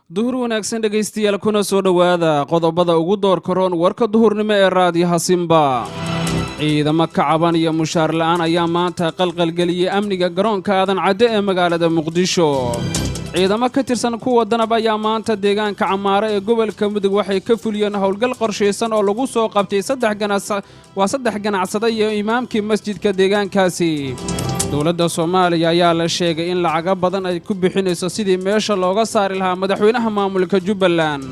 Duhur wanaagsan, dhegaystayaal, kuna soo dhowaada qodobada ugu door karoon warka duhurnimo ee Raadiyaha Simba. Ciidamo ka cabanaya mushaar la'aan ayaa maanta qalqalgeliyey amniga garoonka Aadan Cadde ee magaalada Muqdisho. Ciidamo ka tirsan kuwa Danab ayaa maanta deegaanka Camaare ee gobolka Mudug waxay ka fuliyeen howlgal qorshaysan oo lagu soo qabtay waa saddex ganacsada iyo imaamkii masjidka deegaankaasi. Dowladda Soomaaliya ayaa la sheegay in lacago badan ay ku bixinayso sidii meesha looga saari lahaa madaxweynaha maamulka Jubbaland.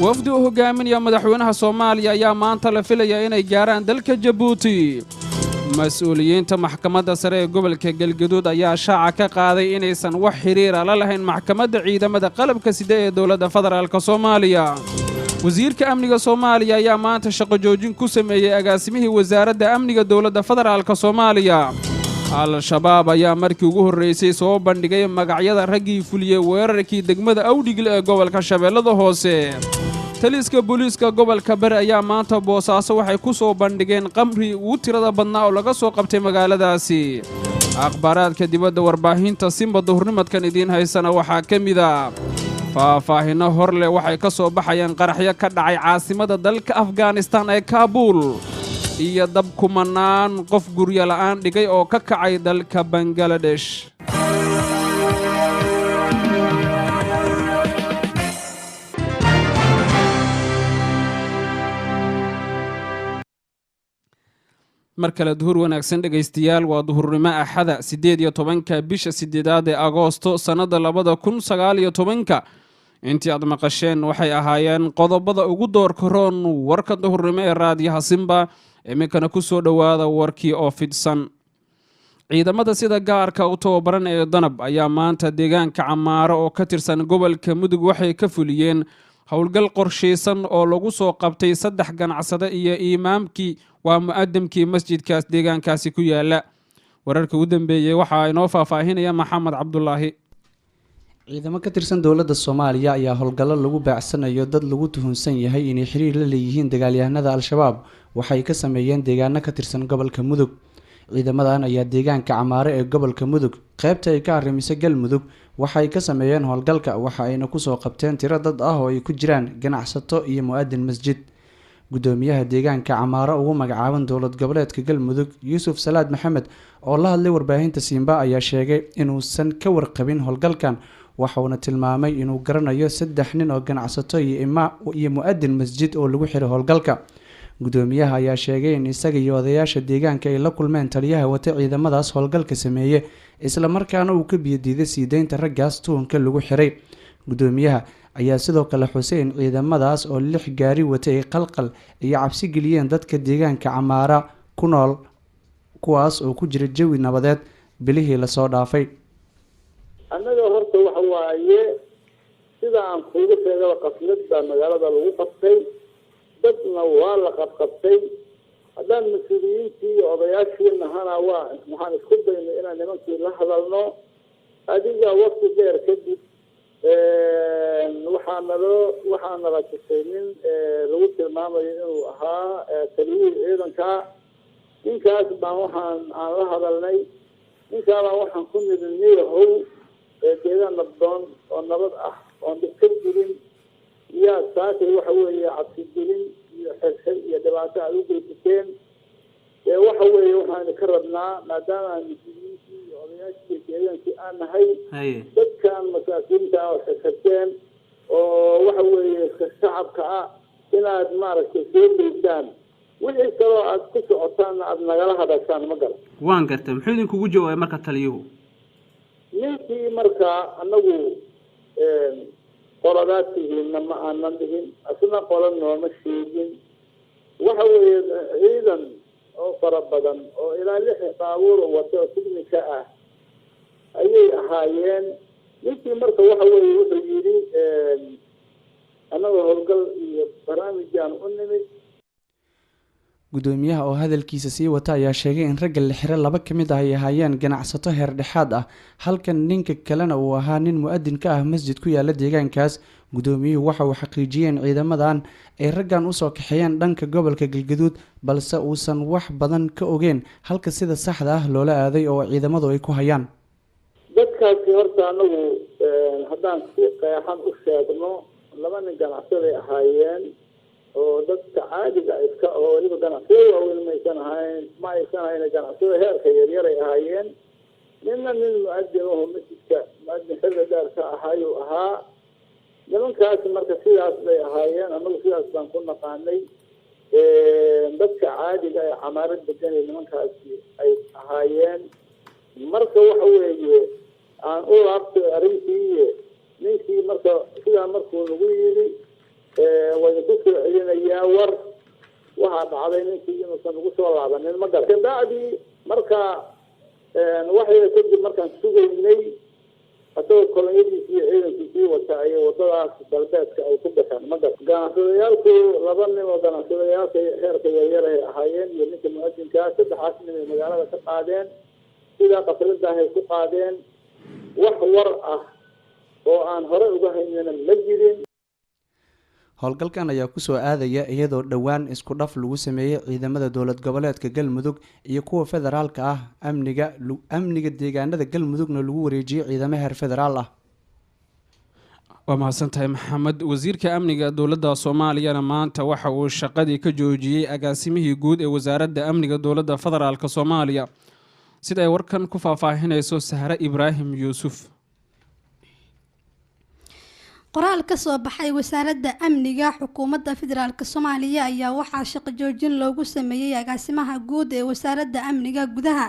Wafdi uu hogaaminaya madaxweynaha Soomaaliya ayaa maanta la filayaa inay gaaraan dalka Jabuuti. Mas-uuliyiinta maxkamadda sare ee gobolka Galgaduud ayaa shaaca ka qaaday inaysan wax xiriira la lahayn maxkamadda ciidamada qalabka sida ee dowladda federaalka Soomaaliya. Wasiirka amniga Soomaaliya ayaa maanta shaqo joojin ku sameeyey agaasimihii wasaaradda amniga dowladda federaalka Soomaaliya. Al-Shabaab ayaa markii ugu horraysay soo bandhigay magacyada raggii fuliyey weerarkii degmada Awdhigle ee gobolka Shabeellada Hoose. Taliska booliiska gobolka Bari ayaa maanta Boosaaso waxay ku soo bandhigeen qamri ugu tirada badnaa oo laga soo qabtay magaaladaasi. Akhbaaraadka dibadda warbaahinta Simba duhurnimadkan idiin haysana waxaa ka mid a: faahfaahinno hor leh waxay ka soo baxayaan qaraxyo ka dhacay caasimada dalka Afghanistan ee Kaabuul, iyo dab kumanaan qof guryo la'aan dhigay oo ka kacay dalka Bangaladesh. Mar kale duhur wanaagsan, dhegaystayaal. Waa duhurnimo Axada, 18-ka bisha sideedaad ee Agoosto, sannadda 2019-ka. Intii aad maqasheen waxay ahaayeen qodobada ugu doorka roon warka duhurnimo ee Raadiyaha Simba. Iminkana ku soo dhowaada warkii oo fidsan. Ciidamada sida gaarka u tababaran ee Danab ayaa maanta deegaanka Camaaro oo ka tirsan gobolka Mudug waxay ka fuliyeen howlgal qorshaysan oo lagu soo qabtay saddex ganacsade iyo imaamkii, waa mu'adamkii masjidkaas deegaankaasi ku yaala. Wararka ugu dambeeyey waxaa inoo faahfaahinaya Maxamed Cabdulaahi. Ciidamo ka tirsan dowladda Soomaaliya ayaa howlgallo lagu baacsanayo dad lagu tuhunsan yahay inay xiriir la leeyihiin dagaalyahanada Al-Shabaab waxay ka sameeyeen deegaano ka tirsan gobolka Mudug. Ciidamadan ayaa deegaanka Camaare ee gobolka Mudug, qeybta ay ka arrimisay Galmudug, waxay ka sameeyeen howlgalka, waxa ayna kusoo qabteen tiro dad ah oo ay ku jiraan ganacsato iyo mu-adin masjid. Gudoomiyaha deegaanka Camaaro ugu magacaaban dowlad goboleedka Galmudug, Yuusuf Salaad Maxamed, oo la hadlay warbaahinta Simba, ayaa sheegay inuusan ka warqabin howlgalkan, waxauna tilmaamay inuu garanayo saddex nin oo ganacsato iyo iyo mu-adin masjid oo lagu xiray howlgalka. Gudoomiyaha ayaa sheegay in isaga iyo odayaasha deegaanka ay la kulmeen taliyaha wata ciidamadaas howlgalka sameeye, islamarkaana uu ka biyadiiday sii deynta raggaas tuhunka lagu xiray. Gudoomiyaha ayaa sidoo kale xusay in ciidamadaas oo lix gaari watay ay qalqal iyo cabsi geliyeen dadka deegaanka Camaara ku nool, kuwaas oo ku jira jawi nabadeed bilihii lasoo dhaafay. Annaga horta waxa waaye, sida aan kuugu sheegaba, qaflad baa magaalada lagu qabtay, dadna waa la qabqabtay. Haddaan mas-uuliyiintii iyo odayaashii nahana, waa waxaan isku daynay inaan nimankii la hadalno. Adiga wakti dheer kadib waxaa nala tusay nin lagu tilmaamayo inuu ahaa taliyihii ciidanka. Ninkaas baan waxaan aan la hadalnay. Ninkaa baan waxaan ku niri, niyahow, deegaan nabdoon oo nabad ah oon dhib ka jirin yaa saakay waxa weeye cabsigelin iyo xirxir iyo dhibaato aada u geysateen. Ee waxa weeye, waxaanu ka rabnaa, maadaama aan mas-uuliyiintii iyo odayaashii deegaankii aan nahay, dadkan masaakiinta ah oo xirxirteen oo waxa weeye shacabka ah inaad maaragtay soo geysaan, wixii kaloo aad ku socotaanna aada nagala hadashaan, ma garan. Waan gartay. Muxuu idinkugu jawaabay marka taliyuhu? Ninkii markaa anagu qoladaad tihiinna ma aanan dhihin, asna qola nooma sheegin. Waxa weeye, ciidan oo fara badan oo ilaa lix baabuur wato oo tignika ah ayay ahaayeen. Ninkii marka waxa weeye wuxuu yidhi, annaga howlgal iyo barnaamijaan u nimid. Gudoomiyaha oo hadalkiisa sii wata ayaa sheegay in ragga la xiro laba ka mid ah ay ahaayeen ganacsato heer dhexaad ah, halka ninka kalena uu ahaa nin mu-adin ka ah masjid ku yaala deegaankaas. Gudoomiyuhu waxa uu xaqiijiyey in ciidamadan ay raggan usoo kaxeeyeen dhanka gobolka Galgaduud, balse uusan wax badan ka ogeyn halka sida saxda ah loola aaday oo ciidamadu ay ku hayaan. Dadkaasi horta anagu haddaan si qeexan u sheegno, laba nin ganacsaday ahaayeen oo dadka caadiga iska oo weliba ganacsiyada waaweyn maysan ahayn, ma aysan ahayn, ganacsiyada heerka yaryaray ahaayeen. Ninna nin mu-adin aho masjidka mu-adin xilli dheer ka ahaayuu ahaa. Nimankaasi marka sidaas bay ahaayeen, anagu sidaas baan ku naqaanay. Dadka caadiga ee camaarad deganay nimankaasi ay ahaayeen. Marka waxa weeye aan u laabtay arrintii ninkii, marka sidaa markuu nagu yidhi waynu ku soo celinayaa war, waxaa dhacday ninkii inuusan nagu soo laabanin, ma gara. Kabacdi marka waxayna kadib markaan sugaynay, isagoo kolonyadiisi iyo ciidankiisii wata ayay wadadaas galbeedka ay ku baxeen, ma gara. Ganacsadayaalku laba nin oo ganacsadayaalka heerka yaryar ay ahaayeen iyo ninka mu-adinkaa, saddexaas nin ay magaalada ka qaadeen, sidaa qafladaah ay ku qaadeen. Wax war ah oo aan hore uga haynana ma jirin. Howlgalkan ayaa kusoo aadaya iyadoo dhowaan isku dhaf lagu sameeyey ciidamada dowlad goboleedka Galmudug iyo kuwa federaalka ah, amniga deegaanada Galmudugna lagu wareejiyey ciidamo heer federaal ah. Waa mahadsantahay, Maxamed. Wasiirka amniga dowladda Soomaaliyana maanta waxa uu shaqadii ka joojiyey agaasimihii guud ee wasaaradda amniga dowladda federaalka Soomaaliya, sida ay warkan ku faahfaahinayso Sahre Ibraahim Yuusuf. Qoraal ka soo baxay wasaaradda amniga xukuumadda federaalka Soomaaliya ayaa waxaa shaqo joojin loogu sameeyey agaasimaha guud ee wasaaradda amniga gudaha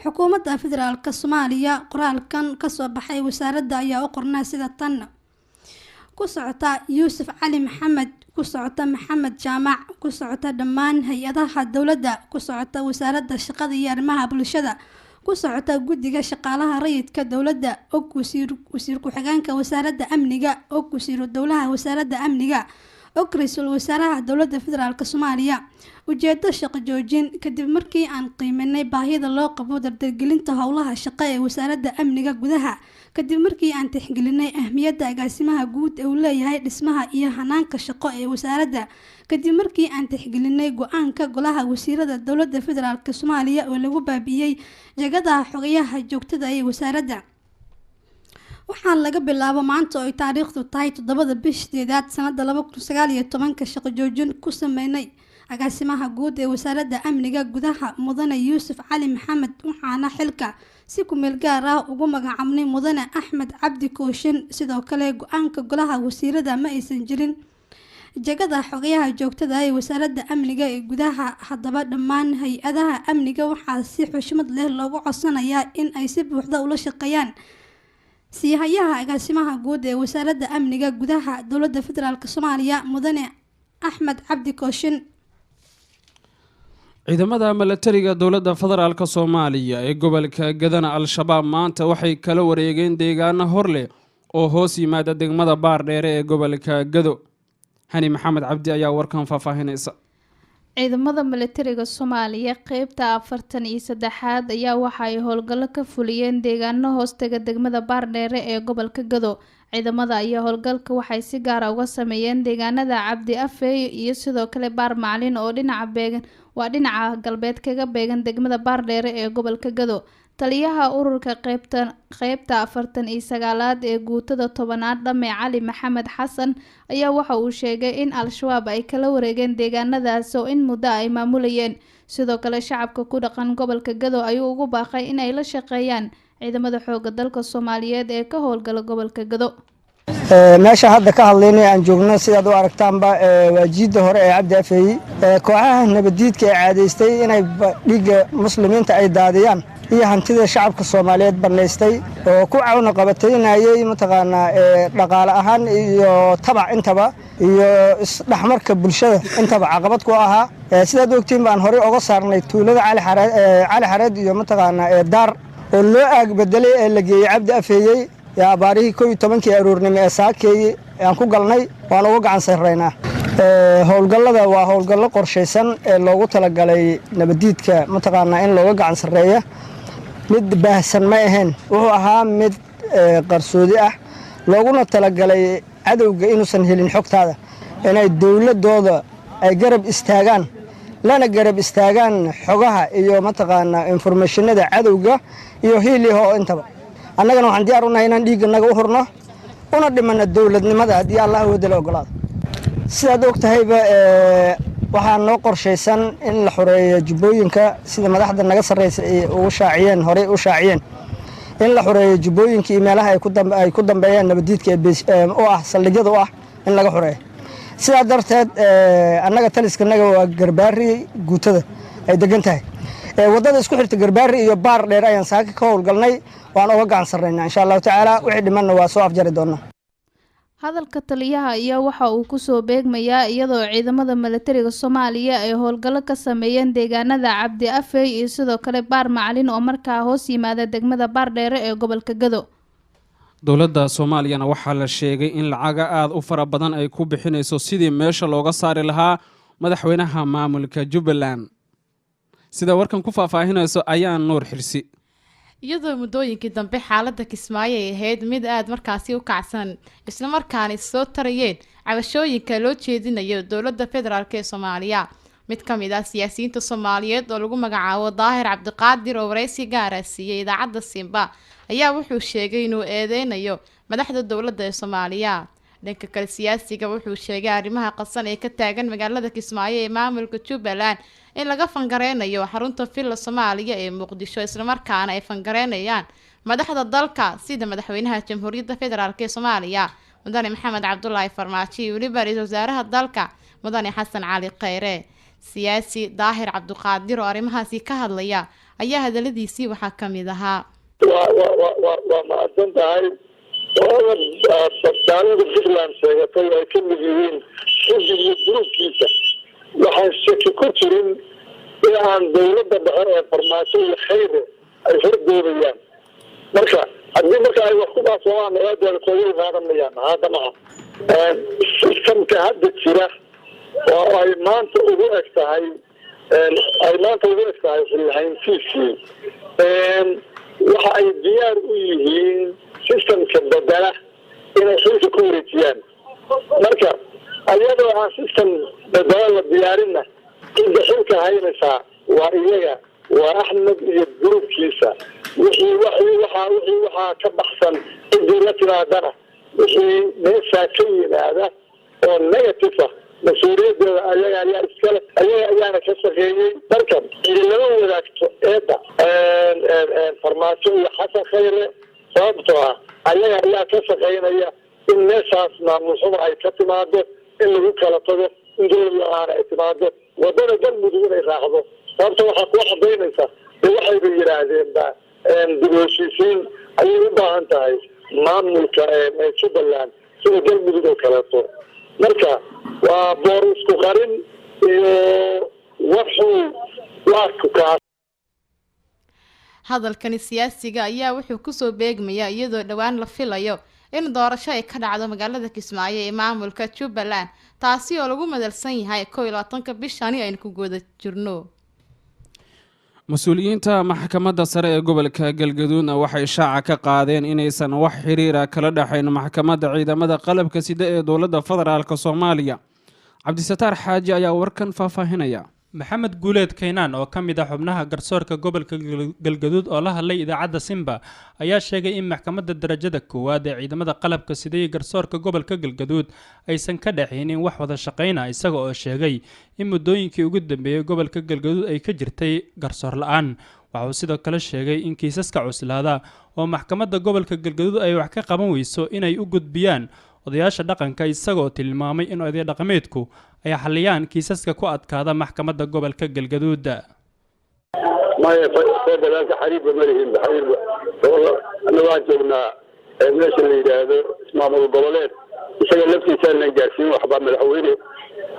xukuumadda federaalka Soomaaliya. Qoraalkan kasoo baxay wasaaradda ayaa u qornaa sida tan: Ku socota Yuusuf Cali Maxamed, ku socota Maxamed Jaamac, ku socota dhammaan hay-adaha dowladda, ku socota wasaaradda shaqada iyo arrimaha bulshada, ku socota guddiga shaqaalaha rayidka dowladda, og wasiir, wasiir ku-xigeenka wasaaradda amniga, og wasiiru dowlaha wasaaradda amniga, og ra-iisul wasaaraha dowladda federaalka Soomaaliya. Ujeedo: shaqo joojin. Kadib markii aan qiiminay baahida loo qabo dardargelinta howlaha shaqo ee wasaaradda amniga gudaha, kadib markii aan tixgelinay ahmiyadda agaasimaha guud ee uu leeyahay dhismaha iyo hanaanka shaqo ee wasaaradda, kadib markii aan tixgelinay go-aanka golaha wasiirada dowladda federaalka Soomaaliya oo lagu baabi'iyey jagada xogayaha joogtada ee wasaaradda, waxaa laga bilaabo maanta oo ay taariikhdu tahay 7-da bish 8aad sanada 2019 shaqo joojin ku sameynay agaasimaha guud ee wasaaradda amniga gudaha, mudane Yuusuf Cali Maxamed, waxaana xilka si kumeel gaar ah ugu magacaabnay mudane Axmed Cabdi Kooshin. Sidoo kale, go-aanka golaha wasiirada ma aysan jirin jagada xogayaha joogtada ee wasaaradda amniga ee gudaha. Haddaba, dhammaan hay-adaha amniga waxaa si xushmad leh loogu codsanayaa in ay si buuxda ula shaqeeyaan siihayaha agaasimaha guud ee wasaaradda amniga gudaha dowladda federaalka Soomaaliya, mudane Axmed Cabdi Kooshin. Ciidamada milatariga dowladda federaalka Soomaaliya ee gobolka Gadana Al-Shabaab maanta waxay kala wareegeen deegaano hor leh oo hoos yimaada degmada Baardheere ee gobolka Gado. Hani Maxamed Cabdi ayaa warkan faahfaahinaysa. Ciidamada militariga Soomaaliya qeybta 43aad ayaa waxa ay howlgallo ka fuliyeen deegaano hoostaga degmada Baardheere ee gobolka Gado. Ciidamada ayaa howlgalka waxay si gaara uga sameeyeen deegaanada Cabdi Afey iyo sidoo kale Baar Macalin oo dhinaca beegan, waa dhinaca galbeed kaga beegan degmada Baardheere ee gobolka Gado. Taliyaha ururka qeybta 49aad ee guutada 10aad, Dhame Cali Maxamed Xasan, ayaa waxa uu sheegay in Al-Shabaab ay kala wareegeen deegaanadaas oo in muddo ay maamulayeen. Sidoo kale, shacabka ku dhaqan gobolka Gado ayuu ugu baaqay in ay la shaqeeyaan ciidamada xooga dalka Soomaaliyeed ee ka howlgala gobolka Gado. Meesha hadda ka hadlaynay aan joogno, sidaad u aragtaanba, waa jiidda hore ee Cabdi Afeeyi. Kooxaha nabaddiidka ee caadaystay inay dhiigga muslimiinta ay daadiyaan iyo hantida shacabka Soomaaliyeed bannaystay oo ku cawna qabataynayey, mataqaanaa, dhaqaale ahaan iyo tabac intaba iyo isdhexmarka bulshada intaba caqabad ku ahaa, sidaad ogtiin baan horey oga saarnay tuulada Cali Xareed iyo, mataqaanaa, Daar oo loo aag bedelay ee la geeyey Cabdi Afeeyey. Abaarihii 11-kii aroornimo ee saakeeyey aan ku galnay waan uga gacan sarraynaa. Howlgallada waa howlgallo qorshaysan ee loogu talagalay nabadiidka mataqaanaa in looga gacan sarreeya. Mid baahsan ma ahayn, wuxuu ahaa mid qarsoodi ah, looguna talagalay cadowga inuusan helin xogtaada, inay dowladdooda ay garab istaagaan, lana garab istaagaan xogaha iyo mataqaanaa informationada cadowga iyo hiiliho intaba. Annagana waxaan diyaar u nahay inaan dhiigganaga u hurno una dhimanno dowladnimada haddii Allah awoodda la ogolaado. Sidaad og tahayba, waxaa noo qorshaysan in la xoreeyo Jubbooyinka, sida madaxda naga sarreysa ay ugu shaaciyeen, horey u shaaciyeen, in la xoreeyo Jubbooyinka iyo meelaha ay ku dambeeyaan nabadiidka ee u ah saldhigyada u ah in laga xoreeyo. Sidaa darteed, annaga taliskanaga waa Garbaari, guutada ay degan tahay waddada isku xirta Garbaari iyo Baar Dheer ayaan saaka ka howlgalnay, waan oga gacan sarraynaa insha Allahu tacaala. Wixii dhimanna waa soo afjari doonaa. Hadalka taliyaha ayaa waxa uu kusoo beegmayaa iyadoo ciidamada milatariga Soomaaliya ay howlgallo ka sameeyeen deegaanada Cabdi Afey iyo sidoo kale Baar Macalin oo markaa hoos yimaada degmada Baardheere ee gobolka Gado. Dowladda Soomaaliyana waxaa la sheegay in lacaga aada u fara badan ay ku bixinayso sidii meesha looga saari lahaa madaxweynaha maamulka Jubbaland. Sida warkan ku faahfaahinayso ayaa Nuur Xirsi. Iyadoo muddooyinkii dambe xaaladda Kismaayo ay ahayd mid aada markaasi u kacsan, islamarkaana soo tarayeen cabashooyinka loo jeedinayo dowladda federaalk ee Soomaaliya, mid ka mid ah siyaasiyiinta Soomaaliyeed oo lagu magacaabo Daahir Cabdiqaadir oo wareysi gaara siiyey idaacadda Simba ayaa wuxuu sheegay inuu eedeynayo madaxda dowladda ee Soomaaliya. Dhanka kale, siyaasiga wuxuu sheegay arrimaha qasan ee ka taagan magaalada Kismaayo ee maamulka Jubbaland in laga fangareynayo xarunta Villa Soomaaliya ee Muqdisho, islamarkaana ay fangareynayaan madaxda dalka sida madaxweynaha Jamhuuriyadda Federaalk ee Soomaaliya Mudane Maxamed Cabdulaahi Farmaajo iyo weliba ra-iisul wasaaraha dalka Mudane Xasan Cali Kheyre. Siyaasi Daahir Cabdiqaadir oo arrimahaasi ka hadlaya ayaa hadaladiisii waxaa ka mid ahaa: Waa mahadsan tahay. Qolada badbaadada Puntland sheegatay ay ka mid yihiin Xisbi iyo gruubkiisa, waxaan shaki ku jirin in aan dowladda dhexe ee Farmaajo iyo Khayre ay hordoodayaan. Marka haddii marka ay wax ku dhaafsamaan, eedeeda kooyay qaadan mayaan. Hadda maha systemka hadda jira oo ay maanta ugu eg tahay, ay maanta ugu eg tahay xilhayntiisii, waxa ay diyaar u yihiin systemka bedela inay xilka ku wareejiyaan. Marka ayadoo aan system bedela la diyaarinna, cidda xilka haynaysaa waa iyaga, waa Axmed iyo gruubkiisa. Wixii waxaa wixii waxaa ka baxsan ciddii la timaadana, wixii meeshaa ka yimaada oo negative ah, mas-uuliyadeeda ayaga ayaa iskale, ayaga ayaana ka shaqeeyey. Marka idinlama wadaagto eedda Farmaajo iyo Xasan Khayre, sababtoo ah ayaga ayaa ka shaqeynaya in meeshaas maamul xumo ay ka timaado, in lagu kala tago, in dowlad la-aan ay timaado, wadada Galmudug inay raacdo. Sababta waxaa kuu cadaynaysa de waxayba yidhaahdeen ba dib u heshiisiin ayay u baahan tahay maamulka Jubbaland sida Galmudug oo kaleeto. Marka waa boor isku qarin iyo waxuu waa kukaas. Hadalkani siyaasiga ayaa wuxuu kusoo beegmayaa iyadoo dhowaan la filayo in doorasho ay ka dhacdo magaalada Kismaayo ee maamulka Jubbaland, taasi oo lagu madalsan yahay 21-ka bishani aynu ku guda jirno. Mas-uuliyiinta maxkamadda sare ee gobolka Galgaduudna waxay shaaca ka qaadeen inaysan wax xiriira kala dhexayn maxkamadda ciidamada qalabka sida ee dowladda federaalk Soomaaliya. Cabdisataar Xaaji ayaa warkan faahfaahinaya. Maxamed Guuleed Kaynaan oo ka mid ah xubnaha garsoorka gobolka Galgaduud oo la hadlay idaacadda Simba ayaa sheegay in maxkamadda darajada koowaad ee ciidamada qalabka siday garsoorka gobolka Galgaduud aysan ka dhexaynin wax wada shaqayna, isaga oo sheegay in muddooyinkii ugu dambeeyey gobolka Galgaduud ay ka jirtay garsoor la-aan. Waxa uu sidoo kale sheegay in kiisaska cuslaada oo maxkamadda gobolka Galgaduud ay wax ka qaban weyso inay u gudbiyaan odayaasha dhaqanka, isagoo tilmaamay in oday dhaqameedku ay xaliyaan kiisaska ku adkaada maxkamadda gobolka Galgaduud. Maya, federaalka xariirba ma lihinba, xariirba. Annaga waxaan joognaa meesha la yidhaahdo ismaamul goboleed, isaga laftiisaanan gaarsiin waxba. Madaxweyne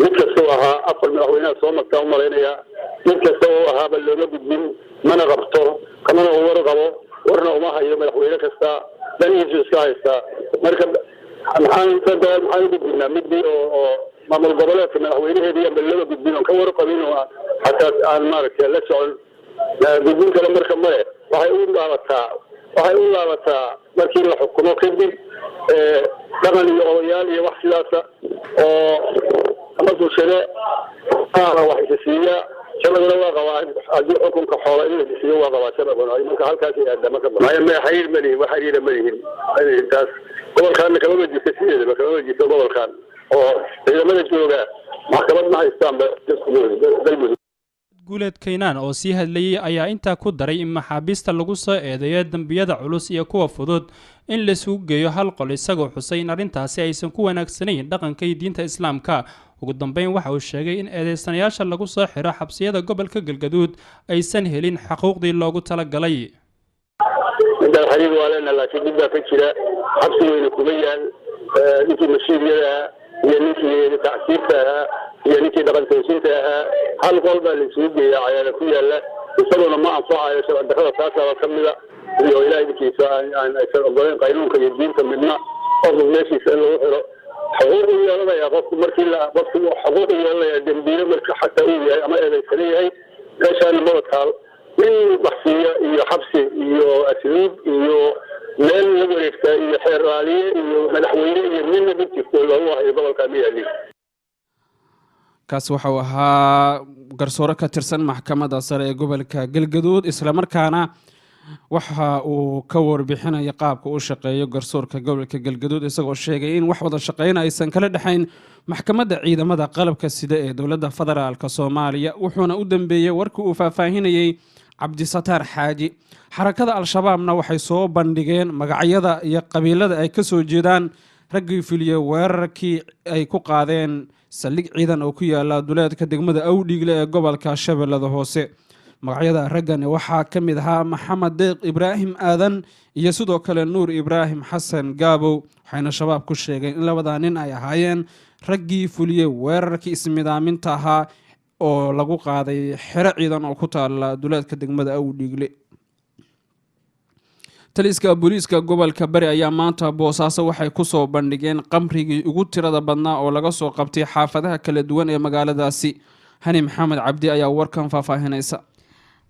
mid kasta u ahaa, afar madaxweynaha soo martaa u malaynayaa, mid kasta oo ahaaba looma gudbin, mana qabto, kamana war qabo, warna uma hayo. Madaxweyne kasta danihiisu iska haystaa. Marka maxaan federaal maxaan u gudbinaa midii oo Maamul goboleedka madaxweynaheeda iyo laba gudbin oon ka warqabin oo xataa aan maaragtay la socon gudbin kale. Marka male, waxay u laabataa markii la xukumo kadib dhaqan iyo odayaal iyo wax sidaasa oo ama bulshada wax isa siiya. Sharciguna waa qabaa haddii xukunka xoola in la isiiyo, waa qabaa sharciguna. Marka halkaasay aadaa. Marka maya, xiriir ma lihin, wax xiriira ma lihin taas. Gobolkaana kamama jirto, sideedaba kamama jirto gobolkan oo ciidamada jooga maxkamad ma haystaanba Galmudug. Guuleed Kaynaan oo sii hadlayey ayaa intaa ku daray in maxaabiista lagu soo eedeeyo dembiyada culus iyo kuwa fudud in laisugu geeyo hal qol, isagoo xusay in arrintaasi aysan ku wanaagsanayn dhaqanka iyo diinta Islaamka. Ugu dambeyn waxa uu sheegay in eedeysanayaasha lagu soo xiro xabsiyada gobolka Galgaduud aysan helin xaquuqdii loogu talagalay. Intaan xiriir waa leena, laakiin mid baa ka jira: xabsi weyne kuma yaal. Ninkii mashiiryada ahaa iyo ninkii tacsiirta ahaa iyo ninkii dhaqan toosinta ahaa hal qol baa la isugu geeyaa Cayaala ku yaala. Isaguna ma anfacayo sharci darrada, taasaaba ka mida iyo Ilahay ninkiisa aan aysan ogoleyn qaynuunka iyo diinta midna. Qofku meeshiisa in lagu xiro xuquuq u yeelanaya qofku markii la qofku xuquuq u yeelanaya dembiile marka xataa uu yahay ama eedaysana yahay. Meeshaana maba taal in wax siiya iyo xabsi iyo asluub iyo meel la wareegtaa iyo xeer raaliye iyo madaxweyne iyo midna ma jirto loogu hayo gobolka ma yaalin. Kaasi waxau ahaa garsoore ka tirsan Maxkamadda Sare ee gobolka Galgaduud, islamarkaana waxa uu ka warbixinaya qaabka u shaqeeyo garsoorka gobolka Galgaduud, isagoo sheegay in wax wada shaqeyn aysan kala dhexayn Maxkamadda Ciidamada Qalabka Sida ee dowladda Federaalka Soomaaliya. Wuxuuna u dambeeyey warkii uu faahfaahinayey Cabdisataar Xaaji. Xarakada Al-Shabaabna waxay soo bandhigeen magacyada iyo qabiilada ay ka soo jeedaan raggii fuliyey weerarkii ay ku qaadeen saldhig ciidan oo ku yaala duleedka degmada Awdhiigle ee gobolka Shabeellada Hoose. Magacyada raggani waxaa ka mid ahaa Maxamed Deeq Ibraahim Aadan iyo sidoo kale Nuur Ibraahim Xasan Gaabow, waxayna Shabaab ku sheegeen in labadaa nin ay ahaayeen raggii fuliyey weerarkii ismidaaminta ahaa oo lagu qaaday xero ciidan oo ku taala duleedka degmada Awdhiigle. Taliska booliiska gobolka Bari ayaa maanta Boosaaso waxay kusoo bandhigeen qamrigii ugu tirada badnaa oo laga soo qabtay xaafadaha kala duwan ee magaaladaasi. Hani Maxamed Cabdi ayaa warkan faahfaahinaysa.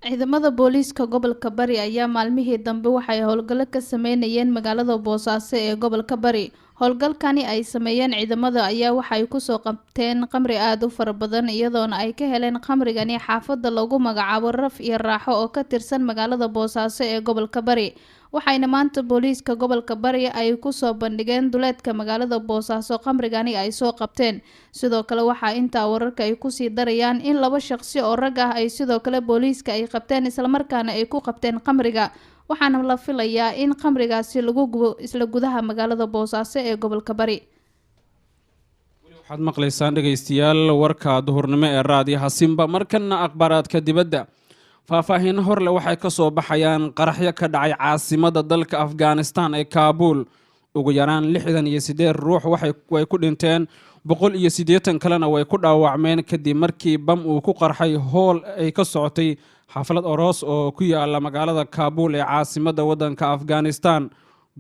Ciidamada booliiska gobolka Bari ayaa maalmihii dambe waxay howlgallo ka sameynayeen magaalada Boosaaso ee gobolka Bari. Howlgalkani ay sameeyeen ciidamada ayaa waxay kusoo qabteen qamri aada u fara badan, iyadoona ay ka heleen qamrigani xaafada lagu magacaabo Raf iyo Raaxo oo ka tirsan magaalada Boosaaso ee gobolka Bari. Waxayna maanta booliiska gobolka Bari ay kusoo bandhigeen duleedka magaalada Boosaaso qamrigani ay soo qabteen. Sidoo kale waxaa intaa wararka ay kusii darayaan in laba shaqsi oo rag ah ay sidoo kale booliiska ay qabteen, islamarkaana ay ku qabteen qamriga. Waxaana la filayaa in qamrigaasi lagu gubo isla gudaha magaalada Boosaaso ee gobolka Bari. Waxaad maqlaysaan, dhegaystayaal, warka duhurnimo ee Raadiyaha Simba. Markana akhbaaraadka dibadda. Faahfaahiino horle waxay ka soo baxayaan qaraxyo ka dhacay caasimada dalka Afghanistan ee Kaabuul. Ugu yaraan 68 ruux way ku dhinteen, 180 kalena way ku dhaawacmeen kadib markii bam uu ku qarxay hool ay ka socotay xaflad aroos oo ku yaala magaalada Kaabuul ee caasimada waddanka Afghanistan.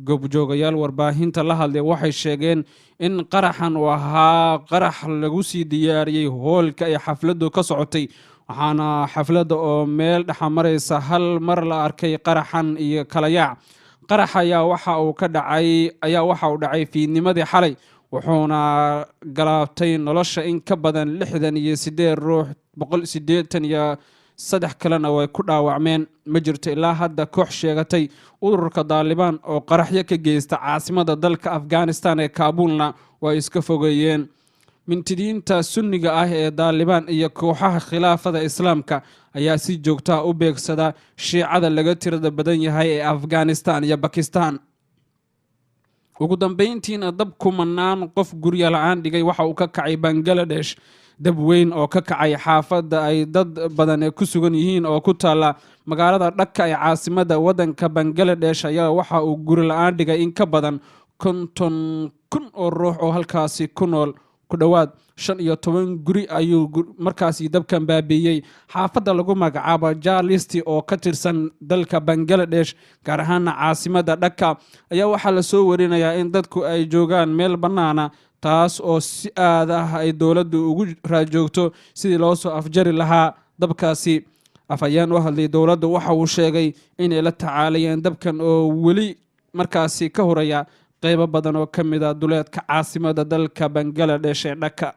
Goobjoogayaal warbaahinta la hadlay waxay sheegeen in qaraxan uu ahaa qarax lagu sii diyaariyey hoolka ay xafladdu ka socotay, waxaana xafladda oo meel dhexmaraysa hal mar la arkay qaraxan iyo kala yaac. Qarax ayaa waxa uu ka dhacay ayaa waxa uu dhacay fiidnimadii xalay, wuxuuna galaabtay nolosha in ka badan 68 ruux, 183 kalena way ku dhaawacmeen. Ma jirto ilaa hadda koox sheegatay. Ururka Daalibaan oo qaraxyo ka geysta caasimada dalka Afghanistan ee Kaabuulna waa iska fogeeyeen. Mintidiinta Sunniga ah ee Daalibaan iyo kooxaha Khilaafada Islaamka ayaa si joogtaa u beegsada Shiicada laga tirada badan yahay ee Afghanistan iyo Bakistan. Ugu dambeyntiina, dab kumanaan qof gurya la-aan dhigay waxa uu ka kacay Bangaladesh. Dab weyn oo ka kacay xaafadda ay dad badan ku sugan yihiin oo ku taalla magaalada Dhaka ee caasimada waddanka Bangaladesh ayaa waxa uu guri la-aan dhigay in ka badan 50,000 oo ruux oo halkaasi ku nool. Ku dhowaad 15 guri ayuu markaasi dabkan baabiiyey. Xaafadda lagu magacaabo Jarlisti oo ka tirsan dalka Bangaladesh, gaar ahaana caasimada Dhaka, ayaa waxaa lasoo warinayaa in dadku ay joogaan meel bannaana. Taas oo si aad ah ay dowladdu ugu raajoogto sidii loo soo afjari lahaa dabkaasi. Afhayeen u hadlay dowladda waxa uu sheegay inay la tacaalayeen dabkan oo weli markaasi ka horaya qeybo badan oo ka mid a duleedka caasimada dalka Bangaladesh ee Dhaka.